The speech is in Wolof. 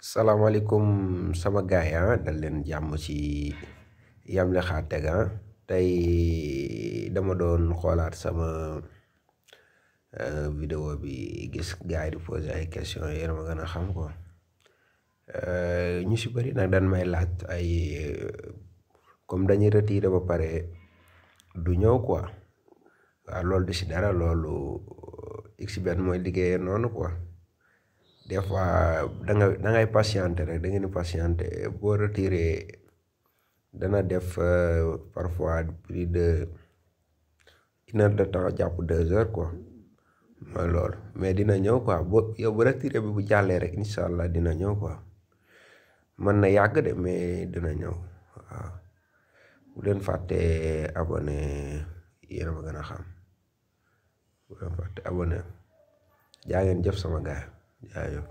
salaamaaleykum sama gaay dal leen jàmm ci Yamle Khatech tey dama doon xoolaat sama vidéo bi gis gaay di poser ay questions yéen ma gën a xam ko ñu si bëri nag dañ may laaj ay comme dañuy retiré ba pare du ñëw quoi waaw loolu du si dara loolu XBET mooy liggéeyee noonu quoi. Des fois da ngay patienter rek da ngeen di patienter boo retiré dana def parfois plus de 1 heure de temps jàpp 2 heures quoi mooy loolu mais dina ñëw quoi yow bu retiré bi bu jàllee rek incha allah dina ñëw quoi mën na yàgg de mais dina ñëw waaw bu leen fàtte abonné yéen a ma gën a xam bu leen fàtte abonné jaa ngeen jëf sama gaay jaajëf